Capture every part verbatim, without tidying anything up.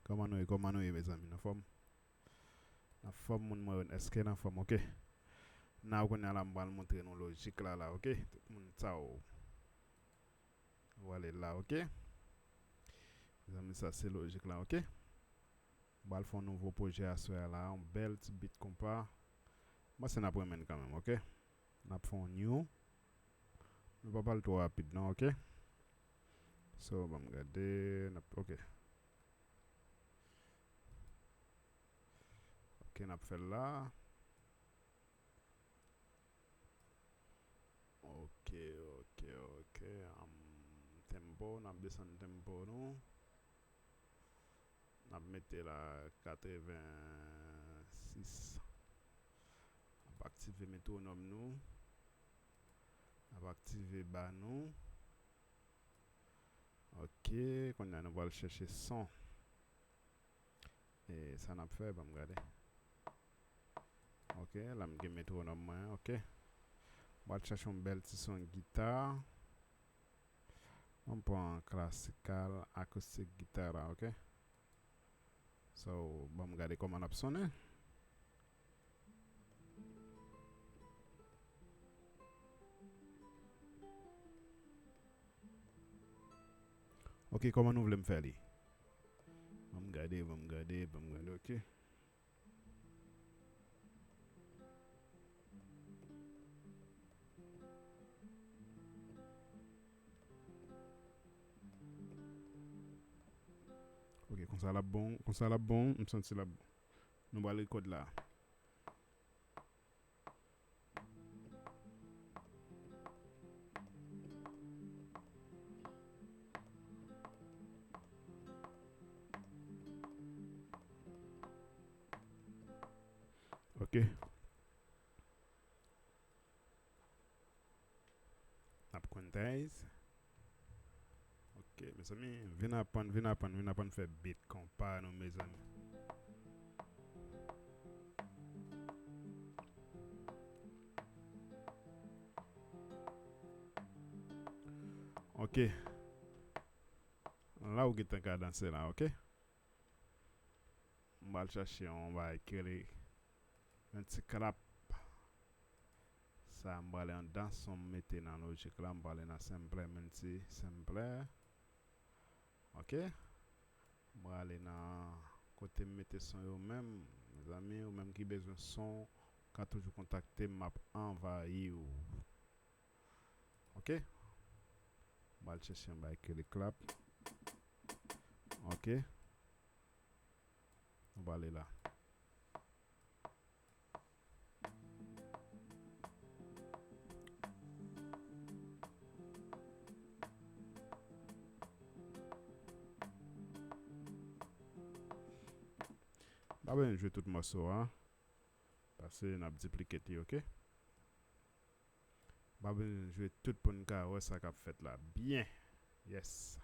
Kòman nou ye, kòman nou ye, mezanmi? Nan fòm? Nan fòm, moun mwen yo, èske nan fòm? Ok. Nan kounye a la, m pral montre nou lojik la, la, ok? Tout moun, tchaw. Ou ale la, ok? Mezanmi, sa se lojik la, ok? M pral fè yon nouvo pwojè aswè a la, yon bèl ti bit konpa. M panse n ap renmen l kanmenm, ok? N ap fè yon new. Nou pa pral twò rapid, non, ok? So, ban m gade, n ap, ok. Ok, n ap fè l la. Ok, ok, ok. Um, tempo, n ap desann tempo nou. N ap mete la katrevensis. N ap aktive metwonòm nou. N ap aktive ba nou. Ok, kounye a nou pral chèche son. E sa n ap fè, ban m gade. Ok, la m gen metwonòm mwen, ok. M pral chèche yon bèl ti son gita. An m pran klasikal, akoustik gita la, ok. So, ban m gade kòman l ap sonnen. Ok, kòman nou vle m fè li? Ban m gade, ban m gade, ban m gade, ok. Ok, konsa l ap bon, konsa l ap bon, m santi l ap bon. Nou pral rekòd la. Ok. N ap quantize. Ok, mezanmi, vin aprann, vin aprann, vin aprann fè bit konpa nou, mezanmi. Ok. La ou gentan ka danse la, ok? M pral chache yon bagay ki rele yon ti klap. Sa m prale anndan son m mete nan lojik la, m prale nan sampler, multi sampler. Ok. M prale nan kote m mete son yo menm. Mezanmi, ou menm ki bezwen son, ou ka toujou kontakte m, m ap anvayi w. Ok. M pral chèche yon bagay ki rele klap. Ok. Nou prale la. M pa bezwen jwe tout mòso a. Pase n ap duplicate li, ok? M pa bezwen jwe tout pou n ka wè sa k ap fèt la byen. Yes.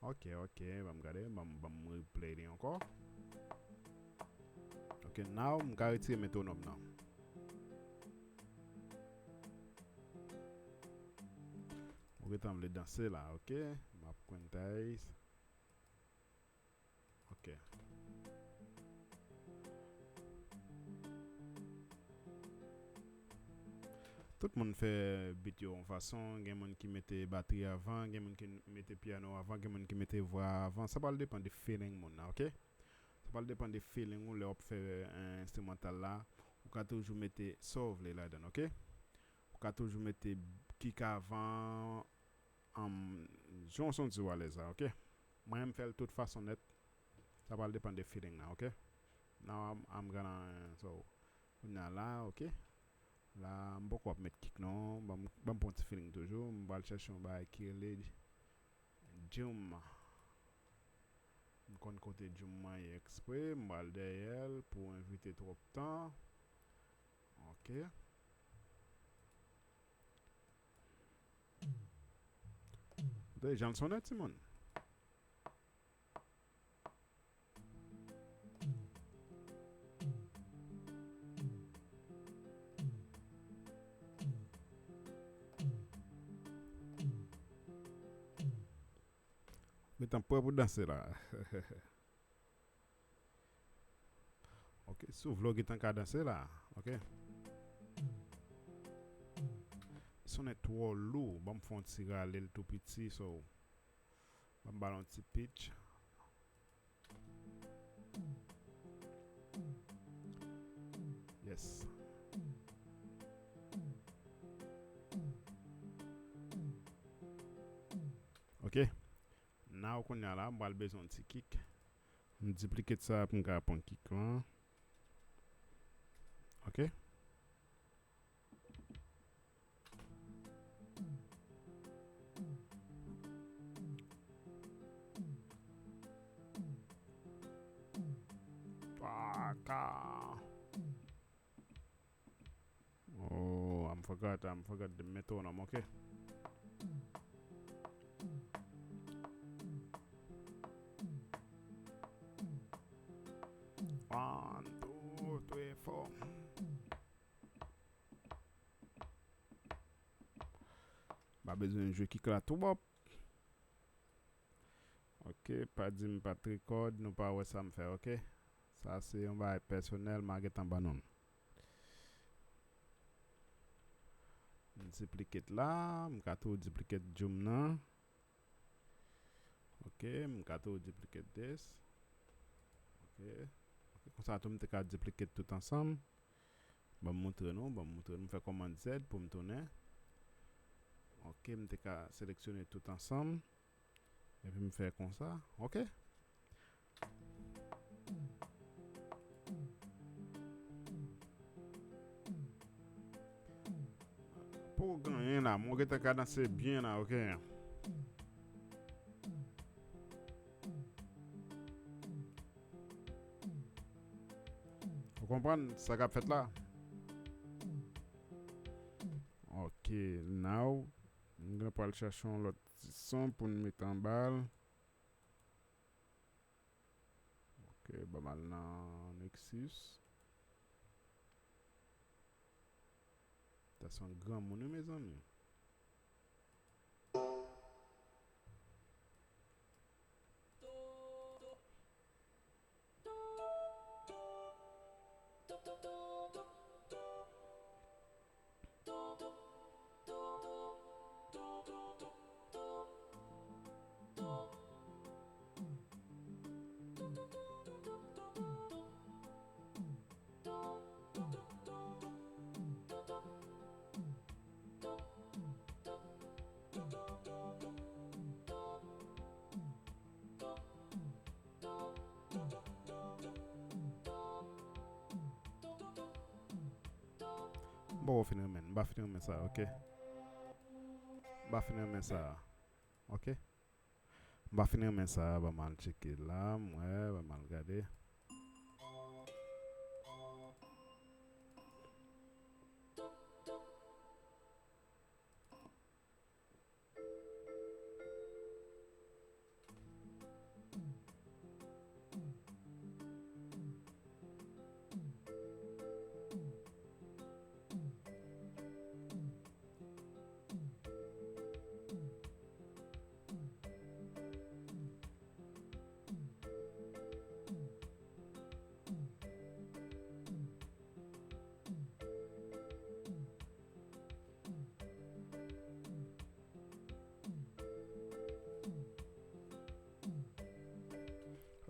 Ok, ok, ban m gade, ban m, ban m replay li ankò. Ok, now m ka retire metwonòm nan. Ou gentan vle danse la, ok? M ap quantize. Ok. Tout moun fè bit yo yon fason, gen moun ki mete batri avan, gen moun ki mete pyano avan, gen moun ki mete vwa avan, sa pral depann de feeling moun nan, ok? Sa pral depann de feeling ou lè w ap fè, eh, enstrimantal la, ou ka toujou mete sa w vle ladan l, ok? Ou ka toujou mete kick avan, um, jan w santi w alèz la, ok? Mwen, m fè l tout fason nèt. Sa pral depann de feeling nan, ok? Now I'm, I'm gonna, so, kounye a la, ok? La, m poko ap met kick non. Ban m, ban m pran ti feeling toujou. M pral chèche yon bagay ki rele Joom. M konn kote Joom mwen ye ekspre. M pral dèyè l pou evite twòp tan. Ok. Tande jan l sonnen, timoun. Gentan prè pou danse la. Si w vle w gentan ka danse la, ok? Li sonnen twò lou, ban m fè yon ti rale l tou piti, so, ban m ba l yon ti pitch. Yes. Ok. Now kounye a la, m pral bezwen yon ti kick. M duplicate sa pou m ka pran kick lan. Ok. Paka. Oh, I'm forgot, I'm forgot the metronome, ok. One, two, three, four. Pa bezwen jwe kick la twòp. Ok, pa di m pa t record, nou pa wè sa m fè, ok? Sa se yon bagay pèsonèl, m a gentan ban nou l. M duplicate la, m ka tou duplicate djoum nan. Ok, m ka tou duplicate this. Ok. Ok, konsa tou m te ka duplicate tout ansanm. Ban m montre nou, ban m montre nou, m fè kòmand Z pou m tounen. Ok, m te ka seleksyone tout ansanm. Epi m fè konsa, ok? Poko gen anyen la, mwen gentan ka danse byen la, ok? Ou konprann sa k ap fèt la? Ok, now, m gen pral chèche yon lòt ti son pou n met anba l. Ok, ban m al nan Nexus. Sa se yon granmoun, wi, mezanmi. M poko fin renmen, m pa fin renmen sa, ok? M pa fin renmen sa, ok? M pa fin renmen sa, ban m al tcheke la, m wè, ban m al gade.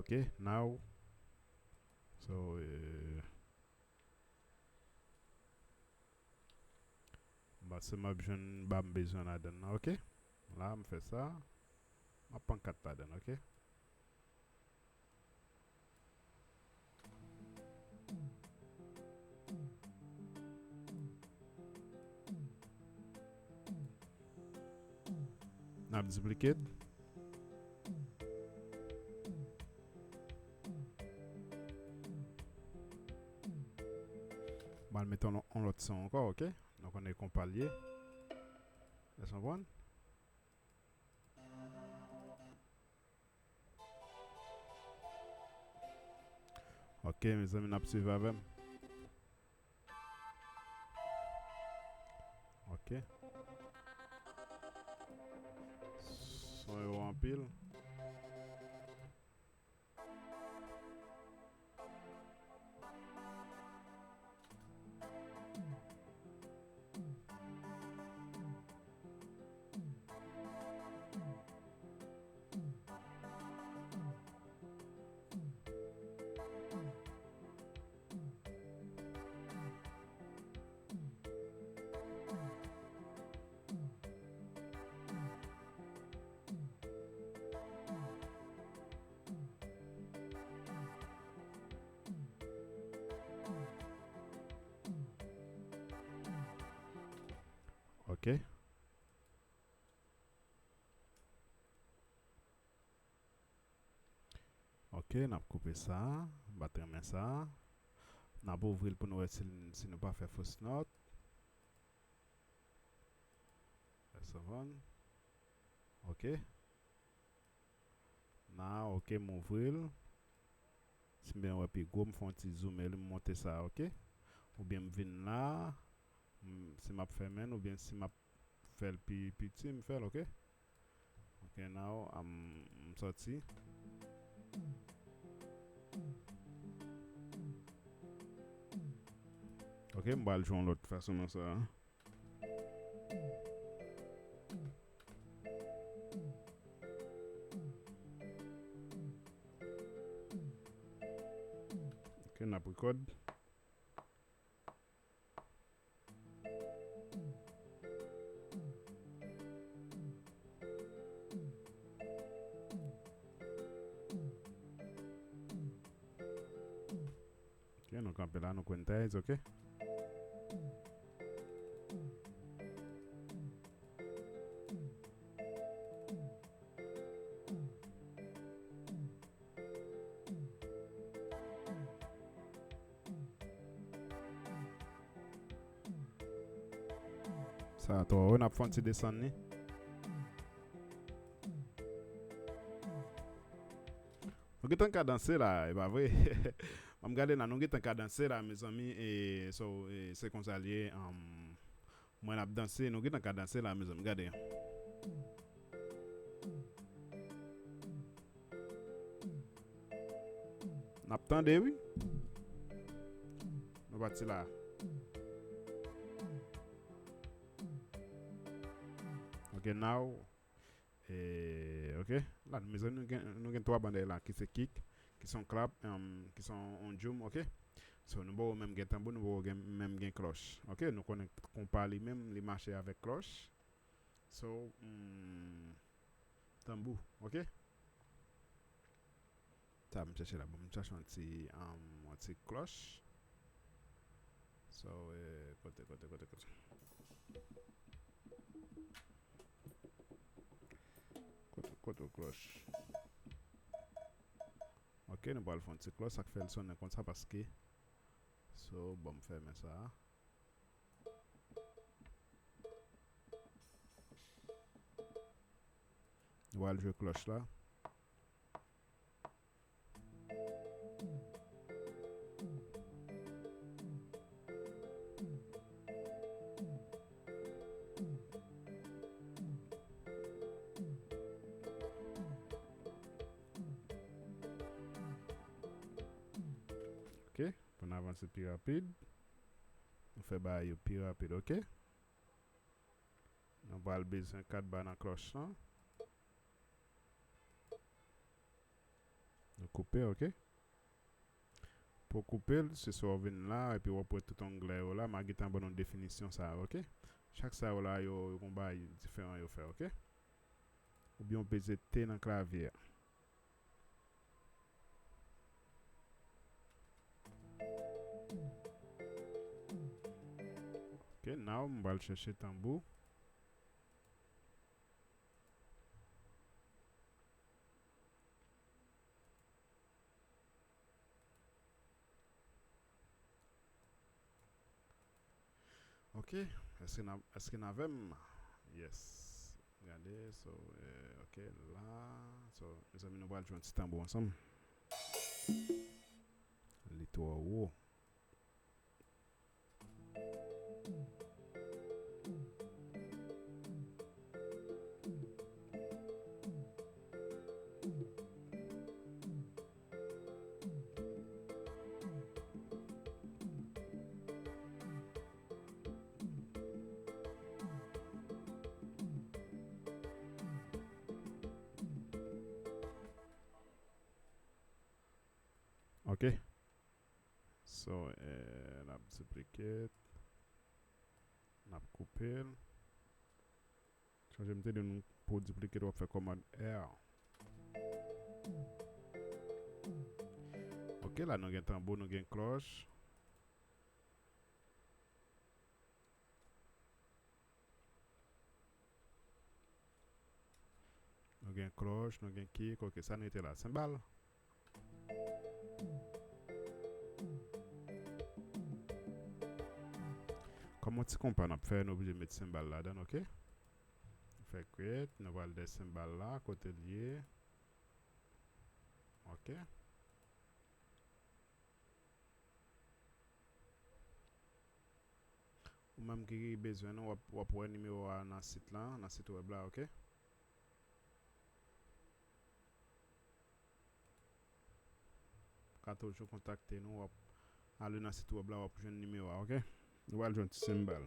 Ok, now. So, eh, m panse m ap jwenn ba m bezwen ladann nan, ok? La, m fè sa. M ap pran kat ladann, ok? N ap duplicate. M al mete yon, yon lòt son ankò, ok? Nou konnen konpa l ye. Èske w konprann? Ok, mezanmi, n ap swiv avè m. Ok. Son yo anpil. Ok, n ap koupe sa. M pa t renmen sa. N ap ouvri l pou nou wè si, si nou pa fè fos nòt. Let's move on. Ok. Now, ok, m ouvri l. Si m byen wè pi gwo, m fè yon ti zoome li, m monte sa, ok? Oubyen m vin la, m, si m ap fèmen l, oubyen si m ap fè l pi piti, m fè l, ok? Ok, now, am, m sòti. Ok, m pral jwe yon lòt fason nan sa. Ok, n ap record. Ok, nou kanpe la, nou quantize, ok? Sa twò wo, n ap fè yon ti desann li. Nou gentan ka danse la, e pa vre? Ban m gade la, nou gentan ka danse la, mezanmi, e, so, e, se konsa l ye, um, mwen ap danse, nou gentan ka danse la, mezanmi, gade. N ap tande, wi. Nou pati la. Ok, now. E, ok. La, mezanmi, nou gen, nou gen twa banda la ki se kick, ki se yon clap, um, ki se yon drum, ok. So, nou poko menm gen tanbou, nou poko gen, menm gen klòch. Ok, nou konnen konpa li menm, li mache avèk klòch. So, hmm, tanbou, ok? Sa m chèche la, bon, m chèche yon ti, um, yon ti klòch. So, eh, kote, kote, kote, kote. Kote, kote klòch. Ok, nou pral fè yon ti klòch, sa k fè l sonnen konsa, paske, so, bon, m fèmen sa. Nou al jwe klòch la. Ok, pou n avanse pi rapid. Nou fè bagay yo pi rapid, ok? Nou pral bezwen kat ba nan klòch lan. Nou koupe, ok? Pou w koupe l, se swa w vin la, epi w ap wè tout onglè yo la, m a gentan ban nou definisyon sa yo, ok? Chak sa yo la, yo, yo gon bagay diferan yo fè, ok? Oubyen w peze T nan klavye a. Ok, now m pral chèche tanbou. Ok, èske n a, èske n avè m? Yes. Gade, so, eh, ok, la. So, mezanmi, nou pral jwe yon ti tanbou ansanm. Li twò wo. Ok. So, eh, n ap duplicate. N ap koupe l. Chanje m te di nou pou w duplicate w ap fè command R. Ok, la nou gen tanbou, nou gen klòch. Nou gen klòch, nou gen kick, ok, sa n rete la? Senbal. Yon ti konpa n ap fè, nou oblije met senbal ladan, ok? Fè create, nou pral dèyè senbal la, kote l ye. Ok. Ou menm ki bezwen nou, w ap, w ap wè nimewo a nan sit lan, nan sit wèb la, ok? Ou ka toujou kontakte nou, w ap ale nan sit wèb la, w ap jwenn nimewo a, ok? Nou pral jwenn ti senbal.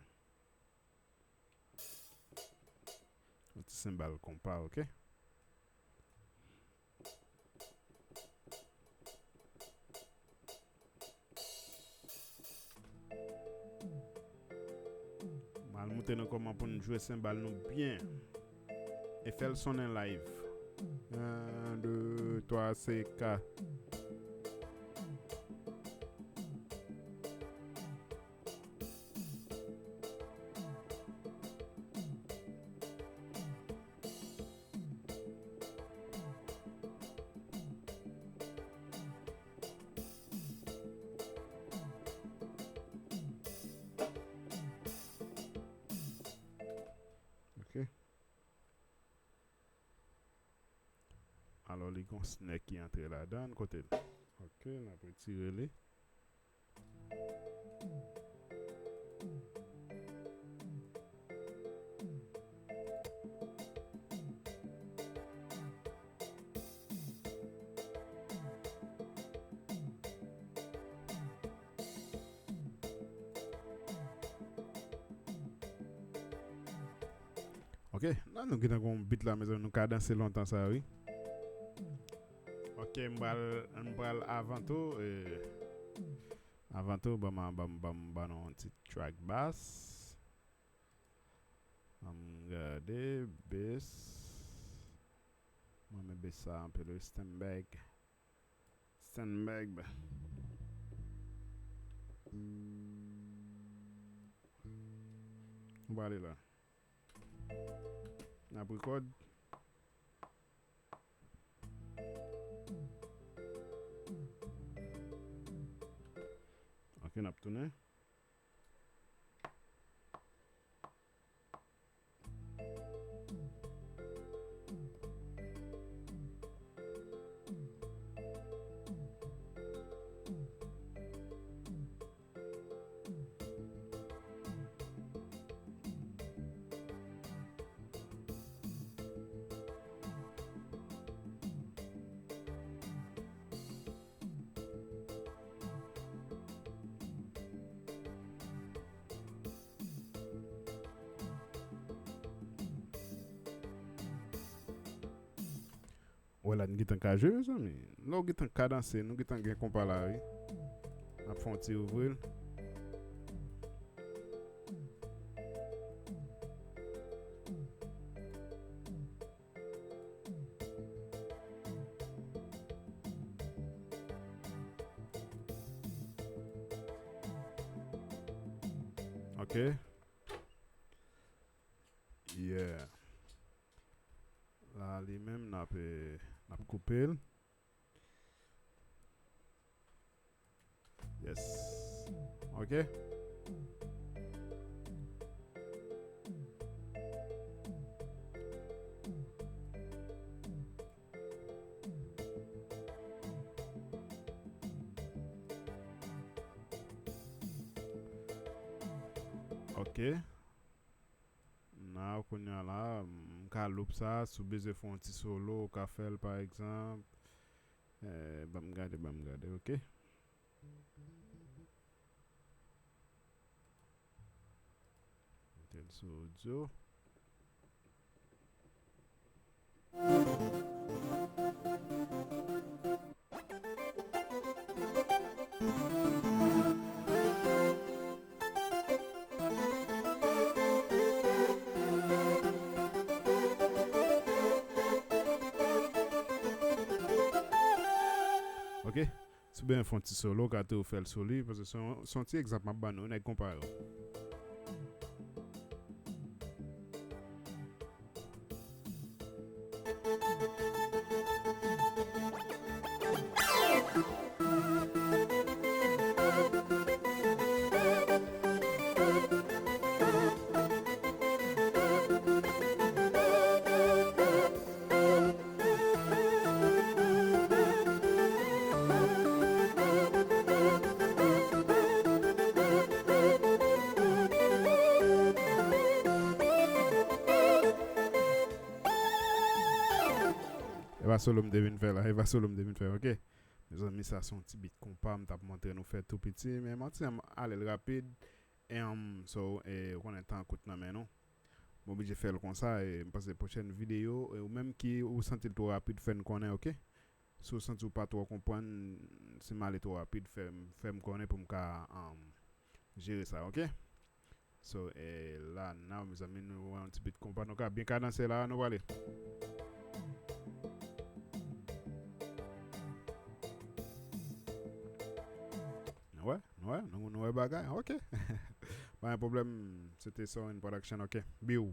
Yon ti senbal konpa, ok? M al montre nou kòman pou n jwe senbal nou byen. E fè l sonnen live. Un, deux, trois, c'est quatre. Ok. Alò, li gon snare ki antre ladan l, kote l? Ok, n ap retire li. Ok, la nou gentan gon beat la, mezanmi, nou ka danse lontan sa, wi. Ok, m pral, m pral avan tou, eh, avan tou, ban m, ban m, ban m, ban nou yon ti track bass. Ban m gade, bass. Mwen renmen bass sa anpil, wi, Steinberg. Steinberg. Nou pral ale la. N ap rekòd. Ok, n ap tounen. Wè la, n gentan ka jwe, mezanmi. Lè w gentan ka danse, nou gentan gen konpa la, wi. N ap fè yon ti ouvri l. Ok. Yeah. La, li menm, n ap, eh, n ap koupe l. Yes. Ok. Ok. Now, kounye a la, m ka loop sa, si w bezwen fè yon ti solo, ou ka fè l, pa egzanp. Eh, ban m gade, ban m gade, ok. Mete l sou audio. Ok. Si w bezwen fè yon ti solo, w ka tou fè l sou li, paske se yon, se yon ti egzanp m ap ban nou, nèg konpa yo. pa solo m te vin fè la, e pa solo m te vin fè, ok? Mezanmi, sa se yon ti bit konpa m t ap montre nou fè tou piti, men manti an m ale l rapid. Em, so, e, ou konnen tan kout nan men nou. M oblije fè l konsa, e m panse pwochèn videyo, e ou menm ki ou santi l twò rapid, fè n konnen, ok? Si w santi w pa twò konprann, si m ale twò rapid, fè m, fè m konnen pou m ka, um, jere sa, ok? So, e, la, now, mezanmi, nou wè yon ti bit konpa, nou ka byen kadanse la, nou prale. Nou wè, nou wè, nou, nou wè bagay, ok. Pa gen pwoblèm, se te Sorin Production, ok. Biw.